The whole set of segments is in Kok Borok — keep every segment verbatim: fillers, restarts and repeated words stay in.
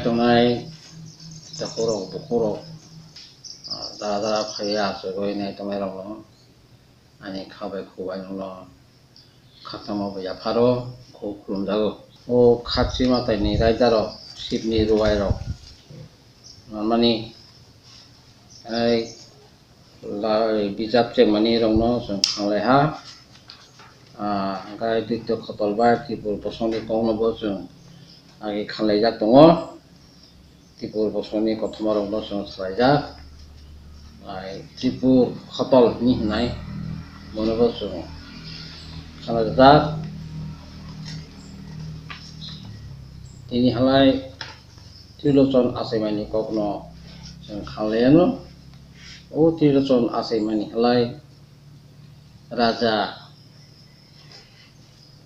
Tongnai takhurok bukhurok, ah, dara dara phaiya achugwi nai tongnai rokno ani kha bai khubai no khatamo bo yapharo kho khulumjago. O khachi mataini raidarok, Shivni ruairok, manmani, ai, la-, bijap chengmani rokno chwng khanglaiha. Ah, hwnkhe Ditya Khotol bai Tripur bosongni kokno bo chwng agi khanlaijak tongo. Tripur bosongni kothoma rokno chwng salaijak. Ai, Tripur Khotol hinwi hwnai bono bo chwng khanlaijak. Tini halai Trilochon achaimani kokno chwng khanlaiano. O Trilochon achaimani halai raja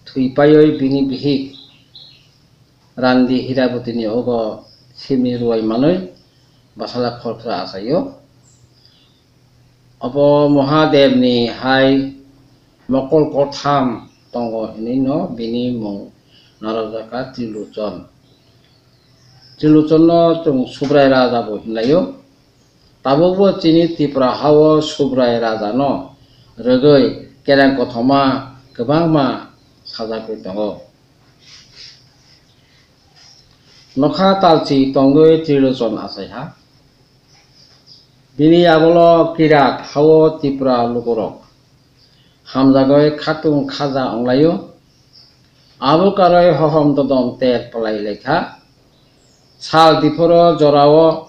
thwi paiwi bini bihik Randi Hirabotini ogo simi ruwai manwi bwsala khorkra achaio. Obo Mahadevni hai mokol kotham tongo hinwi no bini mung narwkjakha Trilochon. Trilochonno chwng Subrai Raja bo hinlaio. Tabukbo chini Tripura hao Subrai Rajano rwgwi kereng kothoma kwbangma sajagwi tongo. Nokha talchi tongwi Trilochon achaiha. Bini yagolo kirat hao Tripura lukurok hamjagwi khatung khaja wnglaio. Abo karwi hohom dodom ter palai laikha. Sal diphoro jorao,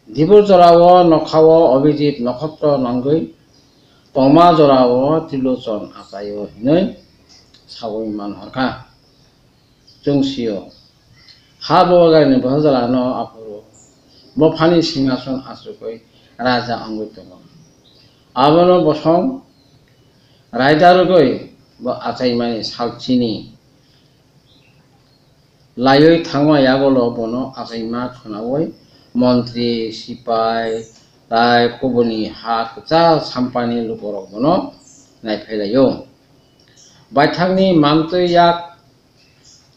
dibor jorao nokhao Abhijit nokhotro nangwi tongma jorao Trilochon achaio hinwi sawi manhorkha. Chwng sio, ha Bubagrani bwsajalano aphuru bophani singhason achugwi raja wngwi tongo. Abono bosong raida rwgwi bo achaimani salchini laiwi thangma yagolo bono achaima khwnawi montri, sipai, tai kubuni ha kwchal sampani lukurok bono naiphailaio. Baithangni mantwi yak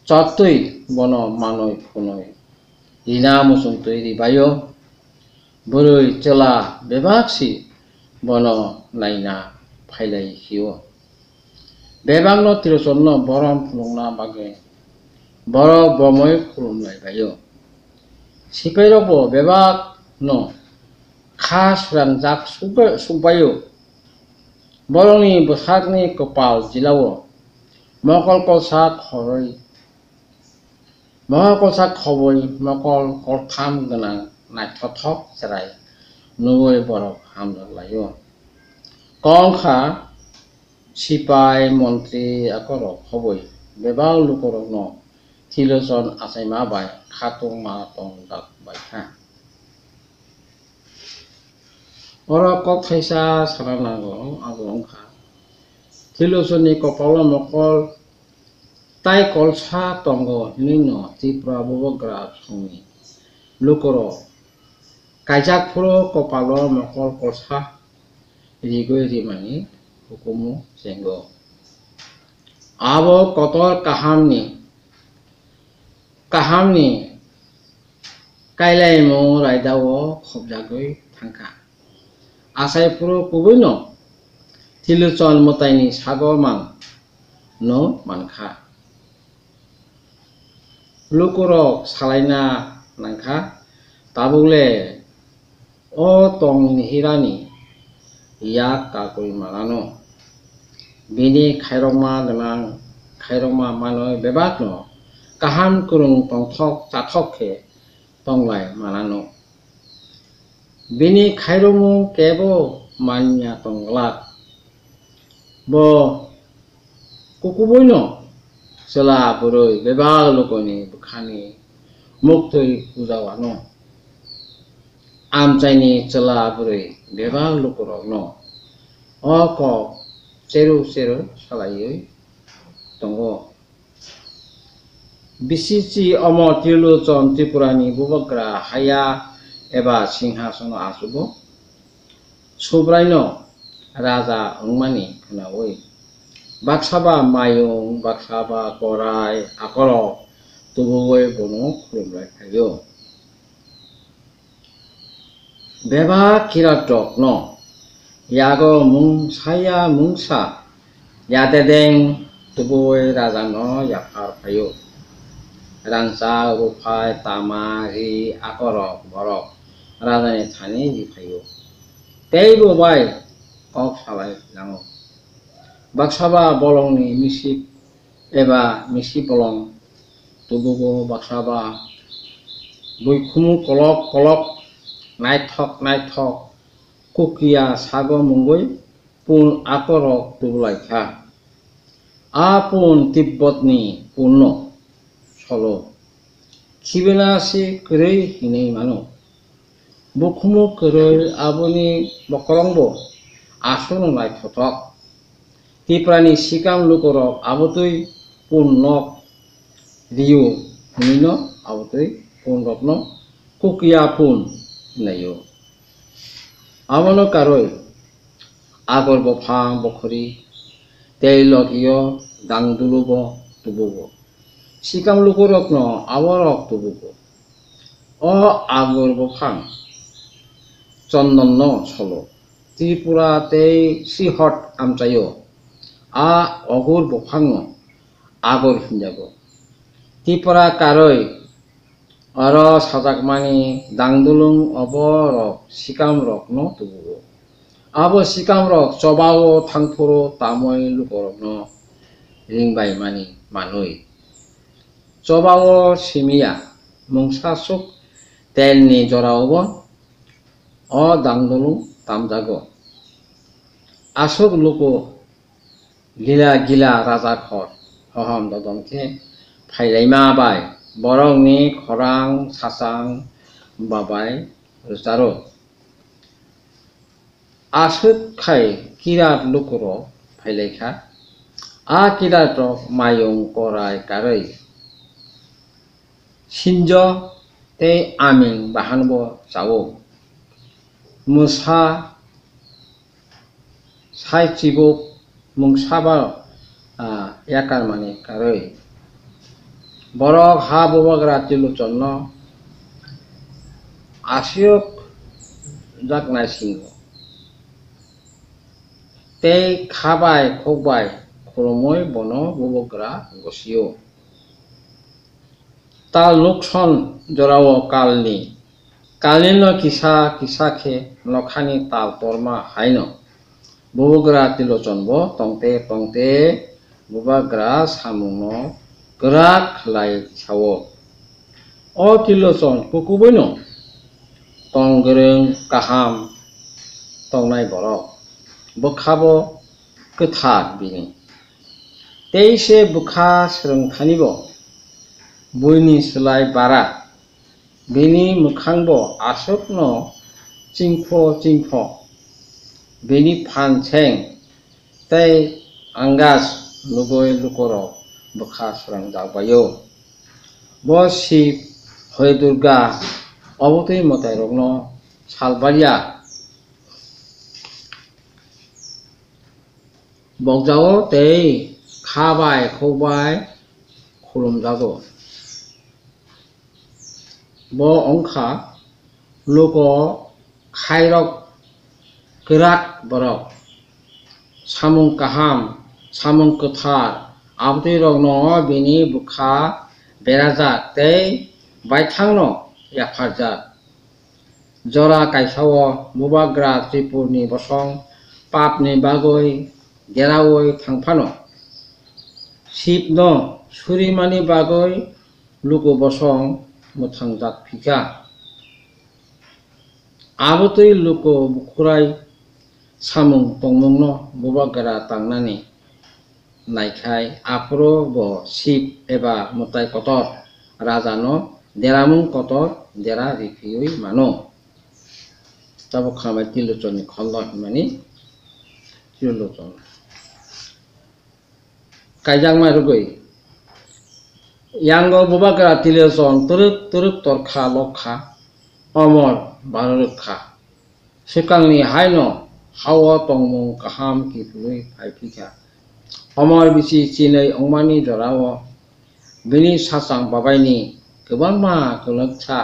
chotwi bono manwi phunwi rina muchungtwi ribaio. Bwrwi chwla bebak si bono naina phailai phio. Bebakno Trilochonno borom phunukna bagwi borok bomwi khulumlai baio. Sipairokbo bebakno kha srangjak sukba-, sukbaio. Borokni bwsakni kwpal jilao mokol kolsa khorwi Mokol kolsa khobwi mokol koltham gwnang naithothok chwrai nugwi borok hamjak laio. Kok wngkha sipai, montri akorok khobwi bebak lukurokno Trilochon achaima bai khatungma tongjak bai kha. Oro kok thaisa sana nango, abo wngkha Trilochonni kopalo mokol tai kolsa tongo hinwi no Tripura bubagra songni lukurok kaijak phuru kopalo mokol kolsa rigwi rimani hukumu chengo. Abo kotor kahamni, kahamni kailaimung raidao khobjagwi thangkha. Achai phuru kubuino Trilochon mwtaini sago man no mankha. Lukurok salaina nangkha, tabukle o tongni hirani yak kagwi manano. Bini khairokma gwnang, khairokma manwi bebakno kaham kwrwng tongthok chathok khe tonglai manano. Bini khairokmung kebo manya tong glak. Bo kukubuino chwla bwrwi bebak lukuni bwkhani muktwi puja wano. Amchaini chwla bwrwi bebak lukurokno o kok cheru cheru salaiwi tongo. Bisichi omo Trilochon Tripurani bubagra haya eba singhasono achugo. Subraino raja wngmani khwnawi baksaba mayung, baksaba korai, akorok tubuwi bono khulumlai phaio. Bebak kiratrokno yago mungsaya mungsa yadedeng tubuwi rajano yaphar phaio. Rangchak, ruphai, tama, ri, akorok borok rajani thani ri phaio. Teibo bai kok salai nango. Baksaba bolongni misip eba misi bolong tubugo, baksaba buikhumu kolok kolok naithok naithok kukia sago mungwi pun akorok tubulaikha. A pun Tibbotni punno solo. Khibena se kwrwi hinwi mano. Bukhumu kwrwi aboni bokorongbo aswkno naithothok. Tiprani sikam lukurok abotwi pun nok rio hwnwino abotwi punrokno kukia pun hwnlaio. Abono karwi Agor bophang bokhori tei logio dangdulubo tubugo. Sikam lukurokno aborok tubugo. O agor bophang chondonno solo. Tripura tei Srihot amchaio a ogur bophangno agor hinjago. Tipra karwi oro sajakmani dangdulung oborok sikamrokno tubugo. Abo sikamrok chobao thangphuru tamwi lukurokno ringbaimani manwi. Chobao simiya mungsa suk telni joraobo o dangdulung tamjago. Aswk luku gila gila rajakhor hohom dodom khe phailaima bai borokni khorang sachang babai rwcharo. Aswk khai kirat lukurok phailaikha. A kiratrok mayung korai karwi sinjo tei aming bahanbo chao. Mwsa sai chibuk mungsaba, ah, yakarmani karwi. Borok ha bubagra Tilochonno aswk jak naisingo. Tei kha bai khuk bai khulumwi bono bubagra gosio. Tal nukson jorao kalni, kalnino kisa kisa khe nokhani tal torma haino bubagra Tilochonbo tongte tongte bubagra samungno kwrak khlai sao. O Tilochon kukubuino tong gwrwng kaham tongnai borok, bwkhabo kwthar bini. Tei se bwkha swrwngthanibo buini slai bara. Bini mwkhangbo aswkno chingpho chingpho. Bini phan seng tei angas nugwi lukurok bwkha swrangjakbaio. Bo Shiv, Hoi Durga, obotwi mwtairokno salbarya bokjago tei kha bai khuk bai khulumjago. Bo wngkha luko khairok kwrak borok, samung kaham, samung kwthar, abotwirokno bini bwkha berajak tei baithangno yapharjak. Jora kaisao bubagra Tripurni bosong papni bagwi deraui thangphano, Shivno surimani bagwi luku bosong mwthangjak phikha. Abotwi luku bukhurai samung tongmungno bubagra tangnani naikhai, aphuru bo Shiv eba mwtai kotor rajano deramung kotor dera riphiwi mano. Tabuk kha bai Tilochonni kholo hinmani Tilochon. Kaijakma rwgwi yango bubagra Tilochon twrwk twrwk torkha lokha, omor barorwkha. Swkangni haino hao tongmung kaham kiphilwi phai phikha. Omor bisi chinwi wngmani jorao Bini sachang babaini kwbangma kwlwksa,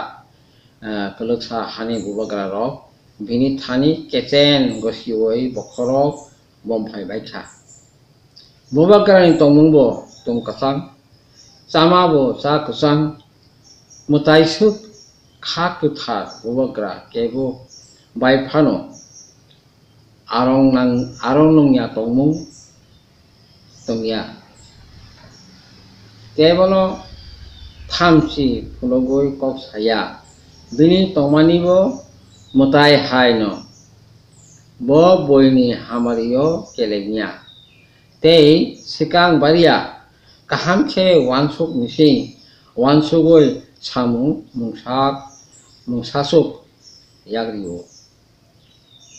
eh, kwlwksa hani bubagrarok bini thani kechen gosiui bokhorok bomphai bai kha. Bubagrani tongmungbo tong kwchang, chamabo cha kwchang, mwtaiswk kha kwthar bubagra kebo bai phano arong nang-, arong nungya tongmung tongya. Kebono thamchi phunugui kok saya, bini tongmanibo mwtai hai no, bo buini hamario kelengya. Tei swkang baria kaham khe uansuk mising uansugui samung mungsa-, mungsasuk yagrio.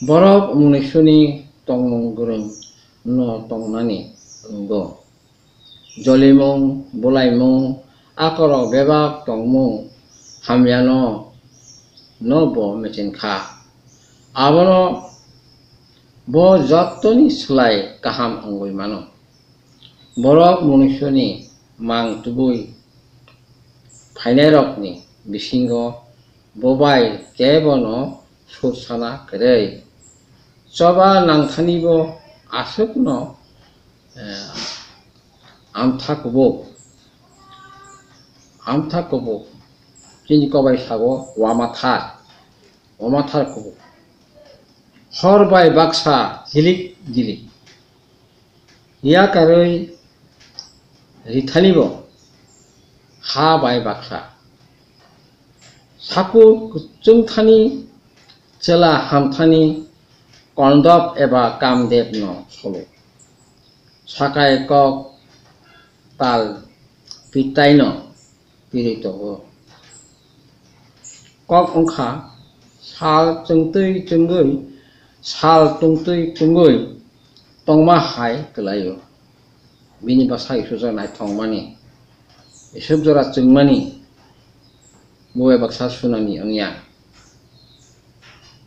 Borok munisuni tongmung gwrwng no tongnani rwngo. Jolimung, bulaimung, akorok bebak tongmung hamyano no bo mechen kha. Abono bo jottoni slai kaham wngwi mano. Borok munisuni mang tubui phainairokni bisingo bo bai kebono sur sana kwrwi. Choba nangthanibo aswkno, eh, amtha kubuk, amtha kubuk, chini kobai sago wamathar, wamathar kubuk. Hor bai baksa jilik jilik. Yakarwi rithanibo ha bai baksa. Saku kwchwngthani chwla hamthani Kondop eba Kamdevno solo. Sakai kok tal pitaino pirwi tongo. Kok wngkha sal chwngtwi chwngwi, sal tungtwi tungwi tongma hai kwlaio. Bini bwsa Iswk jora naithokmani, Iswk jora chwngmani, bo bai baksa sunani wngya.